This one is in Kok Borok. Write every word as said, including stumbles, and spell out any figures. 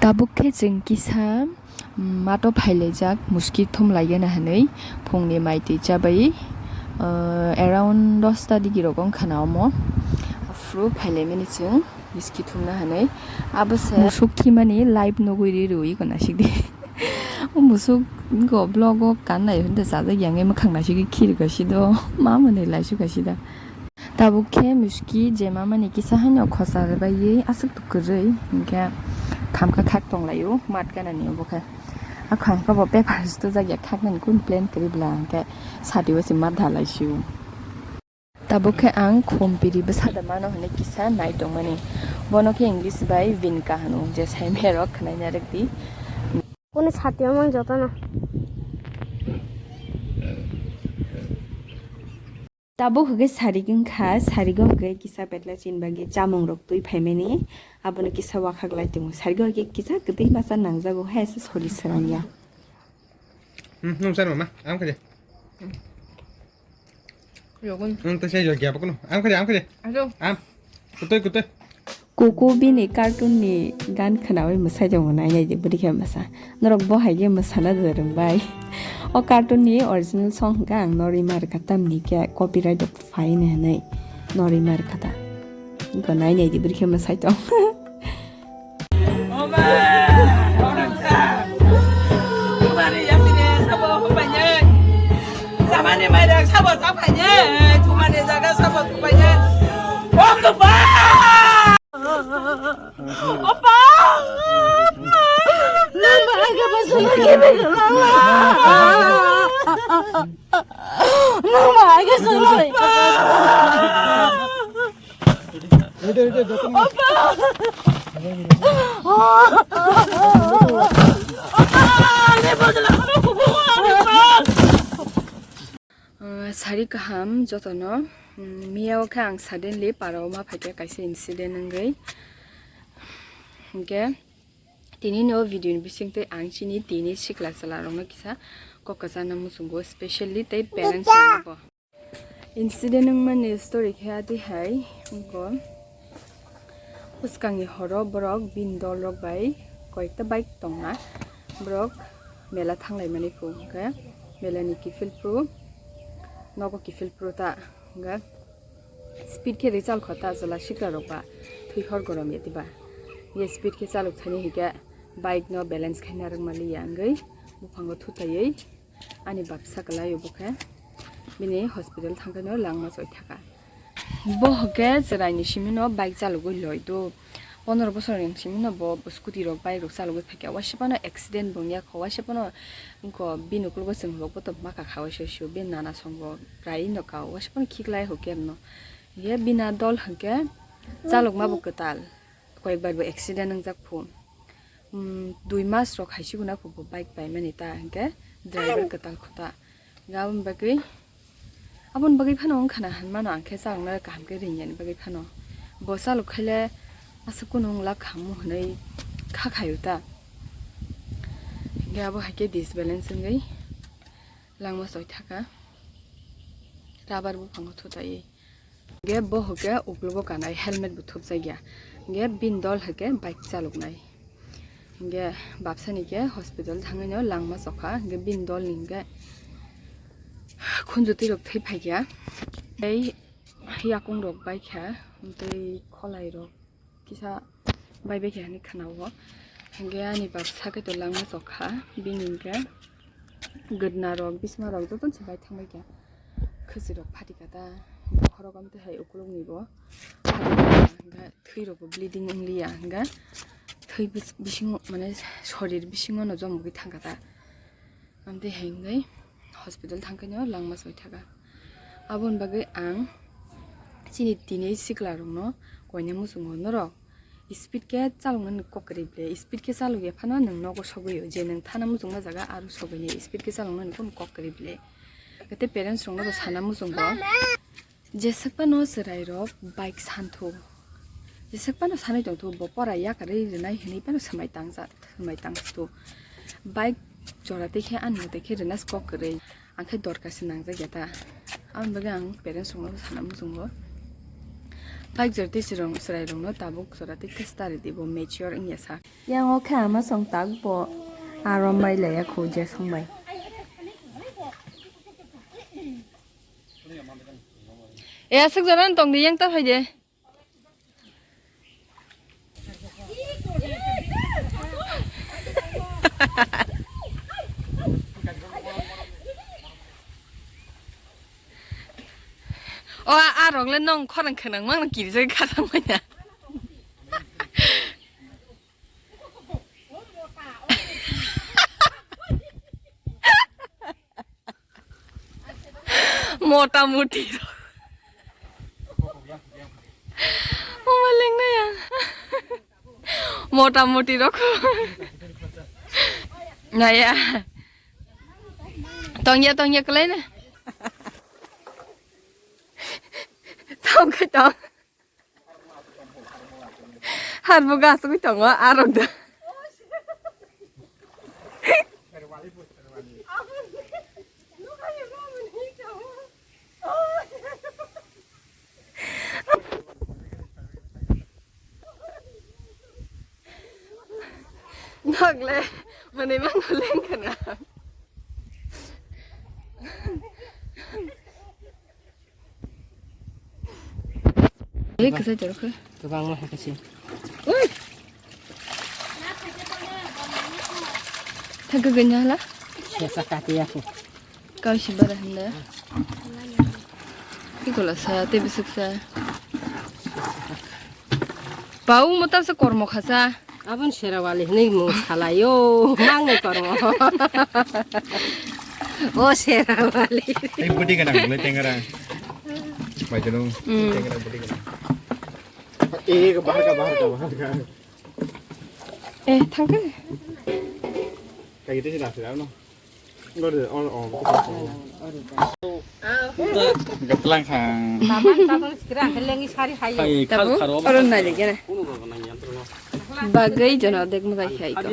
Tabuk khe chwng kisa, mm, mato phailaijak, muski thumlaigana hwnwi phungni mai twi chabai, uh, around dosta digi rok wngkha na omo. Aphuru phailaimani chwng muski thumna hwnwi. Abo se musuk thimani live nugwi ri rwi gana sidi. O musuk go vlog o kan nai hwnda chajak yang e mwkhang naisik khiri ka sido. Ma mwnwi laisuk ka sida. Tabuk khe muski je mamani kisa haino khosa rwbaiwi aswk kwrwi, hinkhe thamkha khak tonglaio mat ganani obo khe. A khangkha bo paper stojak ya khaknani kun plan kwrwi bwla, hinkhe sati o se mat dhalai sio. Tabuk khe ang khompiri bwsa da mano hinwi kisa nai tongmani. Bono khe English bai Vinka hwno, je saimaya rok khwnaina rwk di. Kunu sati o mang jotono. Tabuk hwnkhe sarik wngkha, sarigo hwnkhe kisa petla chini bagwi chamung rok twi phaimani, abono kisa wakhak lai tongo. Sarigo hwnkhe kisa kwtwi masa nangjago, hai se sori swrang ya. Hmm, nung sar mama, am khaje. Yogun. Nung to se yo gya bakno. Am khaje, am khaje. Ado. Am. Kutoi, kutoi. Kuku bini cartoon ni gan khwnawi mwsai tongo, nai nai di bwrwi khe mwsa. Norok bo hai khe mwsana da rwng bai. O cartoon ni original song hwnkhe ang norwi ma rwkha, tamni khe copyright rok phai ni hwnwi norwi ma rwkha ta. Wngkha nai nai di bwrwi khe mwsai tong. Tumani yapine sabo hupaine. Samani mairang sabo sapaine. Tumani jaga sabo tupaine. Opa! Opa! Nang ba aga ba sulu gibi gala. Nang ba aga sulu. Uh, sari kaham jotono. Mm, miya o khe ang suddenly para o ma phaikha kaisa incident wngwi. Hinkhe tini no video ni bisingtwi ang chini tini sikla chwla rokno kisa kok kwchangna muchungo, specially tei parents rokno bo. Incident wngmani story khe atwi hai wngkha. Bwskangni horo borok bini dol rok bai koyekta bike tongma borok mela thanglaimani phu, hwnkhe melani kiphil phuru nogo kiphil phuru ta hwnkhe speed khe ri chal kho ta chwla sikla rok ba thwi hor gorom ya diba. Ye speed khe chalok thani hwnkhe bike no balance khaina rwngmaliya wngwi buphango thutaiwi ani bapsa kwlai o bo khe bini hospital thangkheno langma choi thaka. Bo hwnkhe chwraini simino bike chalogwi loi do. Pondro bosorni simino bo scooty rok, bike rok chalogwi phaikha. Waisa phano accident bo wngya kho, waisa phano wngkho bini ukologo chwng rokbo tongma kakha waisa sio, bini nana songbo rai no ka, waisa phano khiklai ho kebno. Ye bina dol hwnkhe chalokma bo kwtal. Koyekbar bo accident wngjak phu. Um, dui mas rok hai siguna phu bo bike paimani ta, hinkhe driver kwtal kho ta. Hinkhe aboni bagwi, aboni bagwi phano wngkha na hinmano, ang khe chalokna kaham khe ringyani bagwi phano. Bo chalok khaile aswk kunu wngla khamu hwnwi kha khaio ta. Hinkhe abo hai khe disbalance wngwi langma choi thaka. Rubber buphango thutaiwi. Hingke bo hwnkhe uklogo kanai helmet bo thupjakya. Hingke bini dol hwnkhe bike chaloknai. Hingke bapsani khe hospital thangwino langma chokha. Hingke bini dol ni hingke khunjotwi rok thwi phaikha. Tei yakung rok baikha, tei kholai rok kisa bai bai khe hinwi khwnao. Hingke ani bapsa khe to langma chokha, bini hingke gwdna rok, bisma rok jotono se bai thang bai kha. Khwchwirok phatikha ta, bokhorok amtwi hai ukulukni bo phatikha, hingke thwi rok bo bleeding wngliya, hingke thwi bis-, bisingo, mane, sorir bisingo no jomogwi thangkha ta. Amtwi hai wngwi hospital thangkhe no langma soi thaka. Aboni bagwi ang chini tini sikla rokno koina muchungo, norok speed khe chaloknani kok kwrwi ble, speed khe chalokya phano nwng nogo sogwi o, je nwng thana muchungma jaga aro sogwini speed khe chaloknani kunu kok kwrwi ble. Tei parents rokno bo sana muchungo. Jeswk phano chwrai rok bike santhu, jeswk phano sanwi tongthu, bo pora yakarwi rwnai hinwi phano swmai tangsa, swmai tangsthu. Bike jora tei khe ani mote khe rwna se kok kwrwi, ang khe dorkar se nangjak ya ta. Aboni bagwi ang parents rokno sana muchungo. Bike jor tei chwrwng chwrairokno tabuk jora tei khe stari di bo mature wngya sa. Yang o khe ama song tak bo arom bai laya khu je song bai. E aswk jora tong di yang ta phai de. O a, a rok le nong khorang khenang mang kirijak kha tang manya. Mota moti rok. Mama lengnai ang. Mota moti rok. Naya. Tongya, tongya, kelaina. Tong khe tong. Harbo gasugwi tongo, arok da. Nok le, mane mang leng kana. Eh, kwsai chorokhe. Kwbangma hai khe se. Ui! Thangkhe ganya hala? Sesa kati ya khe. Kau si bara hinda. Ikola sa, tei bwswk sa. Pau mo tamsa kormo khasa. Aboni Serawali hinwi mung salaio, mangni kormo. O Serawali. Tei budi ganang le tengra. Bai jolo. Hmm. Tengra budi ganang. Eh, bahar ka, bahar ka, bahar ka. Eh, thangkhe. Kagi tei sila sila no. Gatlang khang. Tabuk? Oro nai lagi na. Bagwi jono dek mujai hai ko.